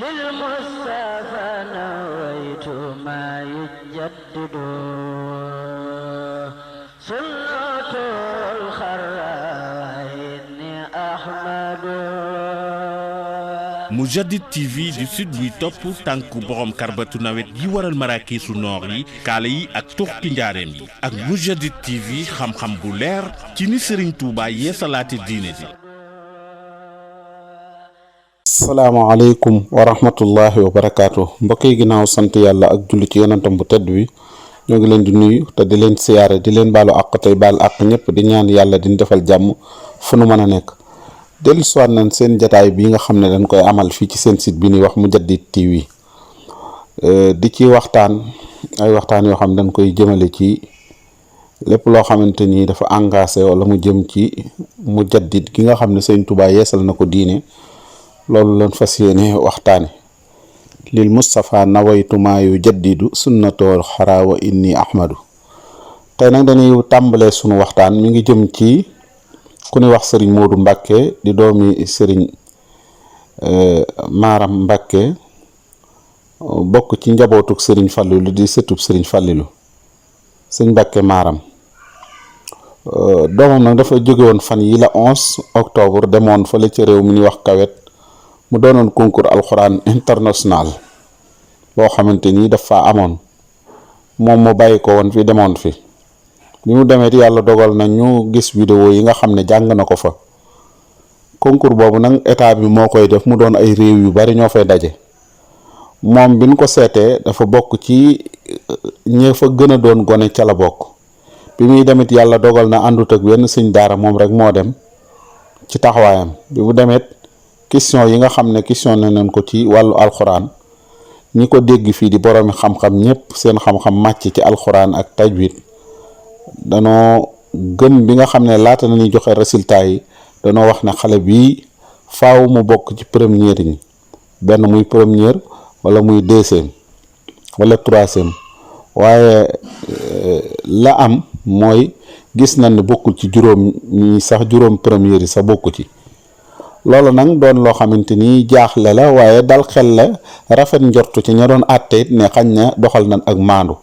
للمصطفى نويت ما يجدد سنة الخرائن أحمد. Moujadid TV du sud buy topp tànku borom karbatu nawet yi waral maraakiisu noor yi kaala yi ak tuxki njaareem yi ak Moujadid TV xam-xam bu leer ci ni Serigne Touba yeesalaate diine ji. asalaamaaleykum wa rahmatullahi wa barakaatu mbokk yi ginnaaw sant yàlla ak julli ci yonentam bu tedd wi ñoo ngi leen di nuyu te di leen siyaare di leen baalu àq tey baal àq ñëpp di ñaan yàlla di defal jàmm fu nu mën a nekk. dellu siwaat nañ seen jataay bi nga xam ne dañ koy amal fii ci seen site bi ñuy wax Moujadid TV di ci waxtaan ay waxtaan yoo xam ne dañ koy jëmale ci lépp loo xamante ni dafa engagé wala mu jëm ci mujaddid gi nga xam ne Sëñ Tuubaa yeesal na ko diine loolu lañ fas yéene waxtaane lil Mustafa nawaytu maa yu jaddidu sunnatool xaraawa inni ahmadu. tey nag dañuy tàmbalee sunu waxtaan mi ngi jëm ci ku ñuy wax sëriñ Moodu Mbàkke di doomi sëriñ Maaram Mbàkke bokk ci njabootuk sëriñ Fallilu di sëtub sëriñ Fallilu sëriñ Mbàkke Maaram. doomam nag dafa jóge woon fan yi la 11 octobre demoon fële ci réew mi ñuy wax Kawet mu doonoon concours alxuraan international boo xamante ni dafa amoon moom mu bàyyi ko woon fi demoon fi bi mu demee yàlla dogal na ñu gis vidéo yi nga xam ne jàng na ko fa. concours boobu nag état bi moo koy def mu doon ay réew yu bari ñoo fay daje moom bi ñu ko seetee dafa bokk ci ñi fa gën a doon gone ca la bokk. bi muy demit yàlla dogal na àndut ak wenn sëñ daara moom rek moo dem ci taxawaayam bi mu demet question yi nga xam ne question ne nañ ko ci wàllu alxuraan ñi ko dégg fii di boroomi xam-xam ñëpp seen xam-xam màcc ci alxuraan ak tajwid danoo gëm bi nga xam ne laata nañuy joxe résultat yi danoo wax ne xale bii faaw mu bokk ci première ñi benn muy première wala muy deuxième wala troisième waaye la am mooy gis nañ ne bokkul ci juróom ñi sax juróom première yi sax bokku ci. loolu nag doon loo xamante ni jaaxle la waaye dal xel la rafet njortu ci ña doon àtte it ne xañ na doxal nañ ak maandu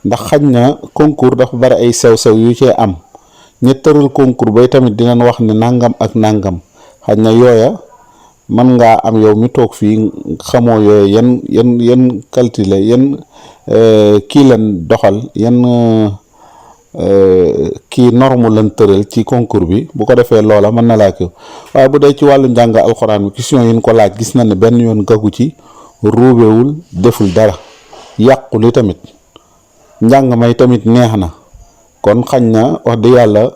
ndax xañ na concours dafa bari ay sew-sew yu cee am ña tëral concours bay tamit dinañ wax ne nangam ak nangam xañ na yooya mën ngaa am yow mi toog fii xamoo yooya yan calcul yan kii lan doxal yan kii norme lan tëral ci concours bi bu ko defee loola mën na laa ko waaye bu dee ci wàllu njàng alxuraan bi question yi ñu ko laaj gis na ne benn yoon gagu ci ruubewul deful dara yàquli tamit njàng may tamit neex na kon xañ na wax dëgg yàlla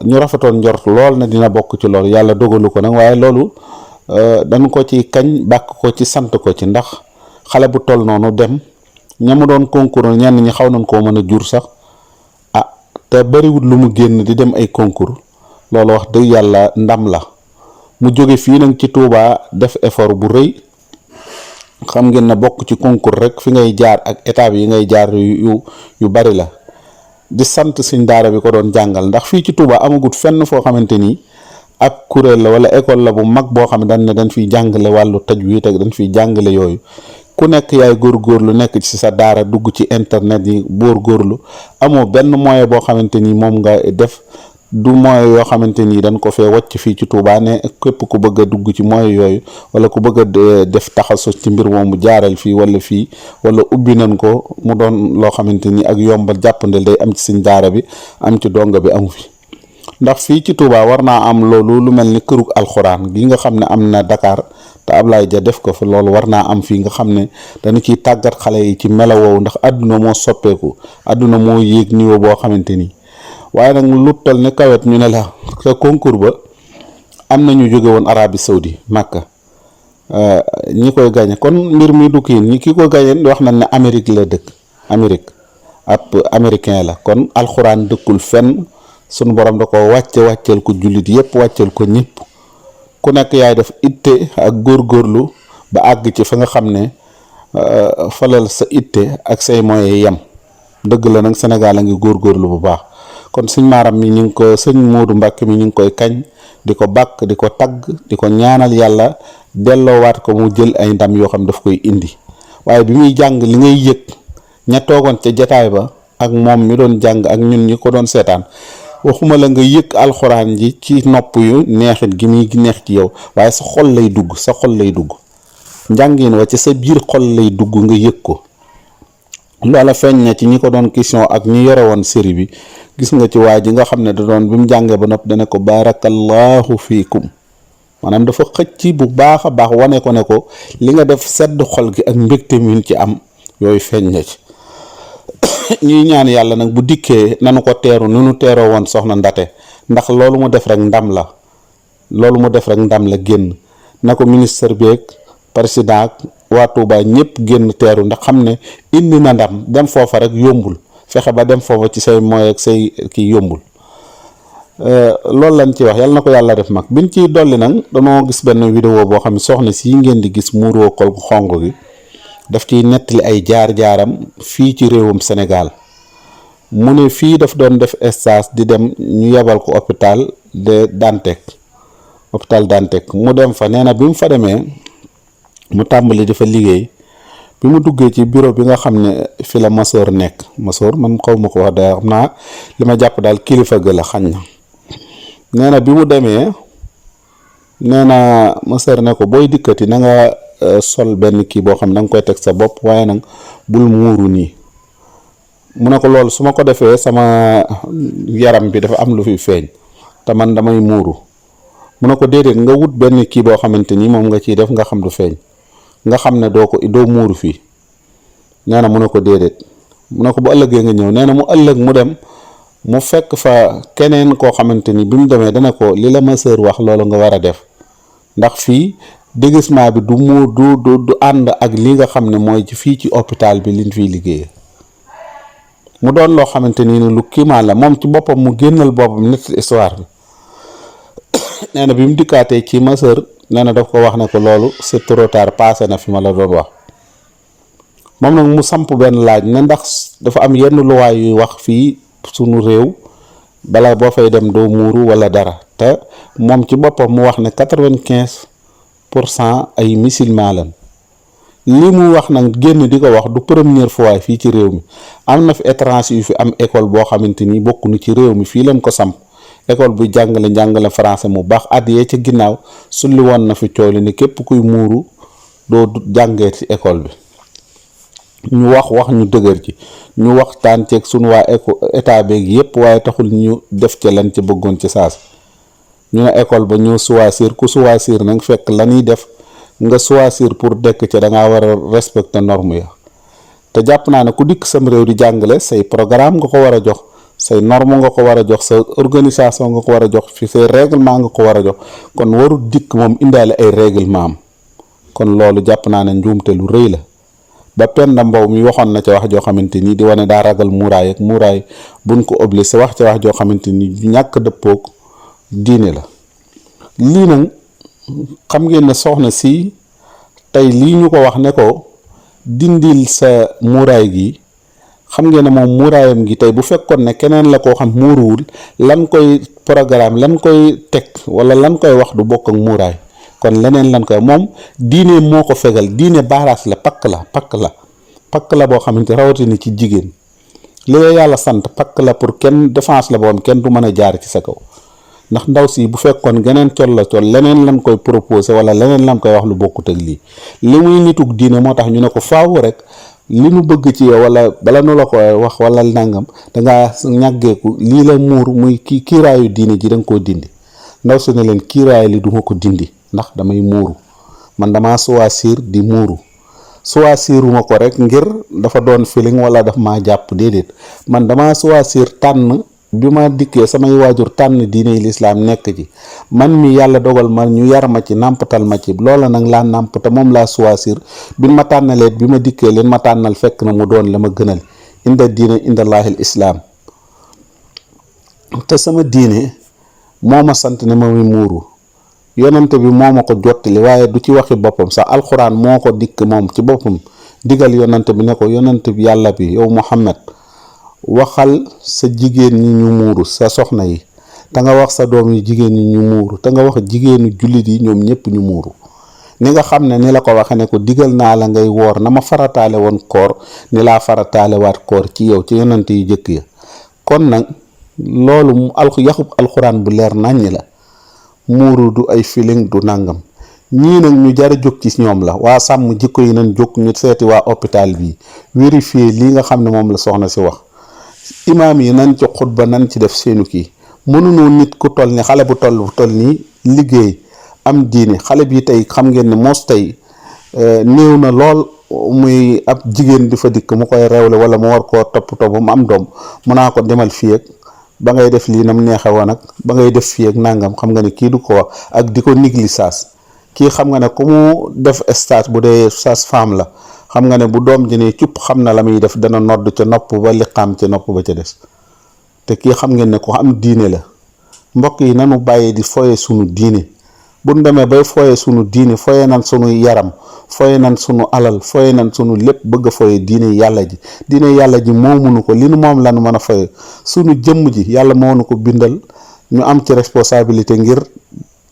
ñu rafetoon njort lool na dina bokk ci loolu yàlla dogalu ko nag waaye loolu dañ ko ci kañ bàkk ko ci sant ko ci ndax xale bu toll noonu dem ñamu doon concours ñenn ñi xaw nañ koo mën a jur sax te bariwul lu mu génn di dem ay concours loolu wax dëgg yàlla ndam la mu jóge fii nag ci Touba def effort bu rëy xam ngeen ne bokk ci concours rek fi ngay jaar ak étape yi ngay jaar yu bari la di sant suñ daara bi ko doon jàngal ndax fii ci Touba amagut fenn foo xamante ni ab kuréel la wala école la bu mag boo xam ne dañ fiy jàngale wàllu tajwid ak dañ fiy jàngale yooyu. ku nekk yaay góorgóorlu nekk ci sa daara dugg ci internet yi góorgóorlu amoo benn moyen boo xamante ni moom nga def du moyen yoo xamante ni dañ ko fee wàcc fii ci Touba ne képp ku bëgg a dugg ci moyen yooyu wala ku bëgg a def taxasus ci mbir moomu jaaral fii wala ubbi nañ ko mu doon loo xamante ni ak yombal jàppandal day am ci suñ daara bi am ci donga bi amu fi ndax fii ci Touba war naa am loolu lu mel ni kërug alxuraan gi nga xam ne am na Dakar te Ablaye Dia def ko fi loolu war naa am fii nga xam ne dañu ciy tàggat xale yi ci melawoowu ndax àdduna moo soppeeku àdduna moo yéeg niveau boo xamante ni waaye nag lu toll ne Kawet ñu ne la te concours ba am na ñu jóge woon Arabie Saoudi Makka ñi koy gañe kon mbir mi du kii ñi ki ko gañe wax nañ ne Amérique la dëkk Amérique ab américain la kon alxuraan dëkkul fenn sunu borom da ko wàcceel ko jullit yépp wàcceel ko ñëpp ku nekk yaay def itte ak góorgóorlu ba àgg ci fa nga xam ne falal sa itte ak say moyens yem dëgg la nag Sénégal a ngi góorgóorlu bu baax kon sëñ Maaram mi ñu ngi ko sëñ Moodu Mbàkke mi ñu ngi koy kañ di ko bàkk di ko tagg di ko ñaanal yàlla delloowaat ko mu jël ay ndam yoo xam daf koy indi. waaye bi muy jàng li ngay yëg ña toogoon ca jataay ba ak moom mi doon jàng ak ñun ñi ko doon seetaan waxuma la nga yëg alxuraan ji ci nopp yu neexit gi muy neex ci yow waaye sa xol lay dugg njàngin wa ci sa biir xol lay dugg nga yëg ko. loola feeñ na ci ñi ko doon question ak ñi yore woon série bi gis nga ci waa ji nga xam ne da doon bi mu jàngee ba nopp dana ko barakallahu fiikum maanaam dafa xëcc bu baax a baax wane ko ne ko li nga def sedd xol gi ak mbégte min ci am yooyu feeñ na ci. ñuy ñaan yàlla nag bu dikkee nanu ko teeru nu nu teeroo woon soxna Ndate ndax loolu mu def rek ndam la génn na ko ministre beeg président ak waa Touba ñëpp génn teeru ndax xam ne indi na ndam dem foofa rek yombul fexe ba dem foofa ci say moy ak say kii yombul. loolu lañ ci wax yàlla na ko yàlla def mag biñ ciy dolli nag danoo gis benn vidéo boo xam ne soxna si ngeen di gis muuroo kol gu xonq gi daf ciy nettali ay jaar-jaaram fii ci réewum Sénégal mu ne fii daf doon def stage di dem ñu yebal ko hôpital Dantec mu dem fa nee na bi mu fa demee mu tàmbali dafa liggéey bi mu duggee ci bureau bi nga xam ne fi la masoor nekk masoor man xaw ma ko wax day xam naa li ma jàpp daal kilifa ga la xañ na nee na bi mu demee nee na masoor ne ko booy dikkati na nga sol benn kii boo xam ne da nga koy teg sa bopp waaye nag bul muuru nii mu ne ko loolu su ma ko defee sama yaram bi dafa am lu fi feeñ te man damay muuru mu ne ko déedéet nga wut benn kii boo xamante ni moom nga ciy def nga xam du feeñ nga xam ne doo muuru fii nee na mu ne ko déedéet mu ne ko bu ëllëgee nga ñëw nee na mu ëllëg mu dem mu fekk fa keneen koo xamante ni bi mu demee dana ko li la ma sœur wax loolu nga war a def ndax fii déguisement bi du ànd ak li nga xam ne mooy ci fii ci hôpital bi liñ fiy liggéeyee mu doon loo xamante ni lu kiimaan la moom ci boppam mu génnal boppam nett histoire bi nee na bi mu dikkaatee ci ma sœur nee na daf ko wax ne ko loolu c'est trop tard passé na fi ma la doon wax moom nag mu samp benn laaj ne ndax dafa am yenn luwaay yuy wax fii sunu réew bala boo fay dem doo muuru wala dara te moom ci boppam mu wax ne 95% ay musulman lan li mu wax nag génn di ko wax du première fois fii ci réew mi am na fi étranger yu fi am école boo xamante ni bokkuñu ci réew mi fii leen ko samp école bu jàngale français mu baax at yee ca ginnaaw sulli woon na fi coow li ne képp kuy muuru doo jàngee ci école bi ñu wax ñu dëgër ci ñu waxtaan ceeg sunu waa état beeg yépp waaye taxul ñu def ca lan ca bëggoon ci saas ñu ne école ba ñu choisir ku choisir nag fekk la ñuy def nga choisir pour dekk ca da ngaa war a respecter norme ya te jàpp naa ne ku dikk sam réew di jàngale say programme nga ko war a jox say norme nga ko war a jox sa organisation nga ko war a jox fi say règlement nga ko war a jox kon warul dikk moom indaale ay règlement am kon loolu jàpp naa ne njuumte lu rëy la ba Penda Mbow mi waxoon na ca wax joo xamante ni di wane daa ragal muuraay ak muuraay buñ ko obligé wax ca wax joo xamante ni ñàkk dëppoog diine la lii nag xam ngeen ne soxna si tey lii ñu ko wax ne ko dindil sa muuraay gi xam ngeen ne moom muuraayam gi tey bu fekkoon ne keneen la koo xam muuruwul lan koy programme lan koy teg wala lan koy wax du bokk ak muuraay kon leneen lan koy moom diine moo ko fegal diine baaraas la pakk la boo xamante rawatina ci jigéen li la yàlla sant pakk la pour kenn défense la boo xam kenn du mën a jaar ci sa kaw ndax ndaw si bu fekkoon geneen col la col leneen lan koy proposé wala leneen lan koy wax lu bokkut ak lii li muy nitug diine moo tax ñu ne ko faaw rek li nu bëgg ci yow wala bala nu la koy wax wala nangam dangaa ñàggeeku lii la muur muy kiiraayu diine ji da nga koo dindi ndaw si ne leen kiiraay li duma ko dindi ndax damay muuru man damaa choisir di muuru choisiruma ko rek ngir dafa doon feeling wala daf maa jàpp déedéet man damaa choisir tànn bi ma dikkee samay waajur tànn diine lislaam nekk ci man mi yàlla dogal ma ñu yar ma ci nàmpatal ma ci loola nag laa nàmp te moom laa choisir bi ma tànnaleet bi ma dikkee leen ma tànnal fekk na mu doon la ma gënal inda diine indallaahil islaam te sama diine moo ma sant ne ma muy muuru yonante bi moo ma ko jottali waaye du ci waxi boppam sax alxuraan moo ko dikk moom ci boppam digal yonante bi ne ko yonante bi yàlla bi yow Muhammad waxal sa jigéen ñi ñu muuru sa soxna yi te nga wax sa doom yi jigéen ñi ñu muuru te nga wax jigéenu jullit yi ñoom ñëpp ñu muuru ni nga xam ne ni la ko waxe ne ko digal naa la ngay woor na ma farataale woon koor ni laa farataale waat koor ci yow ci yonent yu jëkk ya kon nag loolu mu yaxub alxuraan bu leer naññ la muuru du ay feeling du nàngam ñii nag ñu jar a jóg ci ñoom la waa sàmm jikko yi nañ jóg ñu seeti waa hôpital bi vérifier lii nga xam ne moom la soxna si wax imaam yi nañ ci xutba nañ ci def seenu kii mënunoo nit ku toll ni xale bu toll nii liggéey am diine xale bi tey xam ngeen ne moos tey néew na lool muy ab jigéen di fa dikk mu koy rewle wala mu war koo toppatoo ba mu am doom mu naa ko demal fii ak ba ngay def lii nam neexe woon ak ba ngay def fii ak nangam xam nga ne kii du ko wax ak di ko négligence kii xam nga ne ku mu def stage bu dee sage-femme la xam nga ne bu doom ji ne cupp xam na la muy def dana nodd ca nopp ba liqaam ca nopp ba ca des te kii xam ngeen ne ko am diine la mbokk yi nanu bàyyi di foye sunu diine buñ demee bay foye sunu diine foye nan sunu yaram foye nan sunu alal foye nan sunu lépp bëgg a foye diine yàlla ji moomunu ko li nu moom lanu mën a foye sunu jëmm ji yàlla moo nu ko bindal ñu am ci responsabilité ngir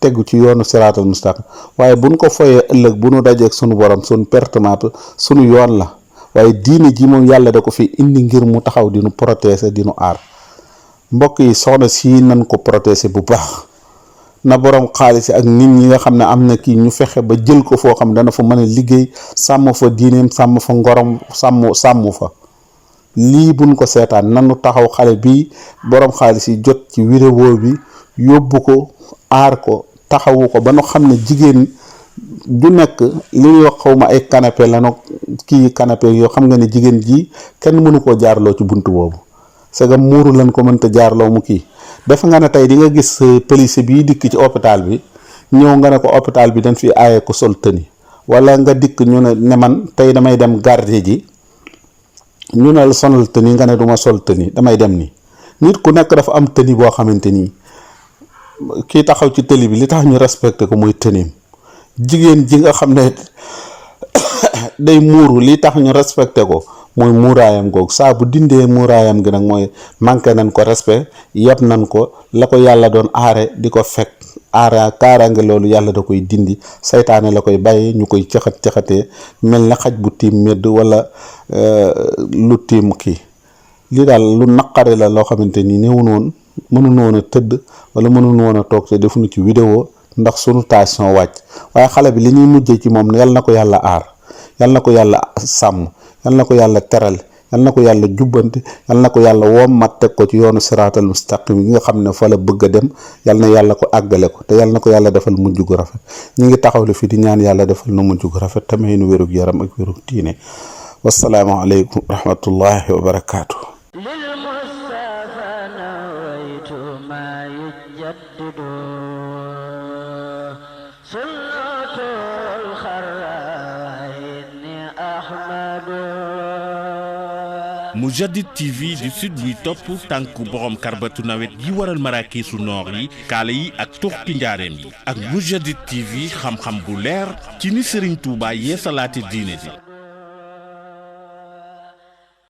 tegu ci yoonu siraatal mustaqim waaye buñ ko foyee ëllëg bu nu dajeek sunu borom sunu pertement sunu yoon la waaye diine ji moom yàlla da ko fi indi ngir mu taxaw di nu protéger di nu aar mbokk yi soxna si nan ko protéger bu baax na borom xaalis ak nit ñi nga xam ne am na kii ñu fexe ba jël ko foo xam dana fa mën a liggéey sàmm fa diineem sàmm fa ngorom sàmm fa lii buñ ko seetaan nanu taxaw xale bi borom xaalis yi jot ci vidéo bi yóbbu ko aar ko taxawu ko ba nu xam ne jigéen du nekk li ñuy wax xawma ay canapé la no kii canapé yoo xam nga ne jigéen ji kenn mënu koo jaarloo ci bunt boobu c'est que muuru lañ ko mënta jaarloo mu kii def nga ne tey di nga gis police bii dikk ci hôpital bi ñëw nga ne ko hôpital bi dañ fi aaye ko sol tëni wala nga dikk ñu ne man tey damay dem garde ji ñu ne la sonal tëni nga ne duma sol tëni damay dem ni nit ku nekk dafa am tëni boo xamante nii kii taxaw ci tëli bi li tax ñu respecté ko muy tëniim jigéen ji nga xam ne day muuru li tax ñu respecté ko mooy muuraayam googu saa bu dindee muuraayam gi nag mooy manqué nañ ko respect yeb nañ ko la ko yàlla doon aare di ko fekk aara kaaraange loolu yàlla da koy dindi saytaane la koy bàyyi ñu koy caxatee mel na xaj bu tiim medd wala lu tiim kii lii daal lu naqare la loo xamante ni néewuñ woon mënuñu woon a tëdd wala mënuñu woon a toog te defuñu ci vidéo ndax sunu tension wàcc waaye xale bi li ñuy mujjee ci moom yal na ko yàlla aar yal na ko yàlla sàmm yal na ko yàlla teral yal na ko yàlla jubbante yal na ko yàlla wommat teg ko ci yoonu siraatal mustaqim yi nga xam ne fa la bëgg a dem yal na yàlla ko àggale ko te yal na ko yàlla defal mujj gu rafet ñu ngi taxawle fi di ñaan yàlla defal nu mujj gu rafet te may nu wérug yaram ak wérug diine wassalaamu aleykum wa rahmatullahi wa barakaatu. Mourchid TV di sud buy topp tànku borom karbatu nawet yi waral maraakiisu noor yi kaala yi ak tuxki njaareem yi ak Mourchid TV xam-xam bu leer ci ni Serigne Touba yeesalaate diine ji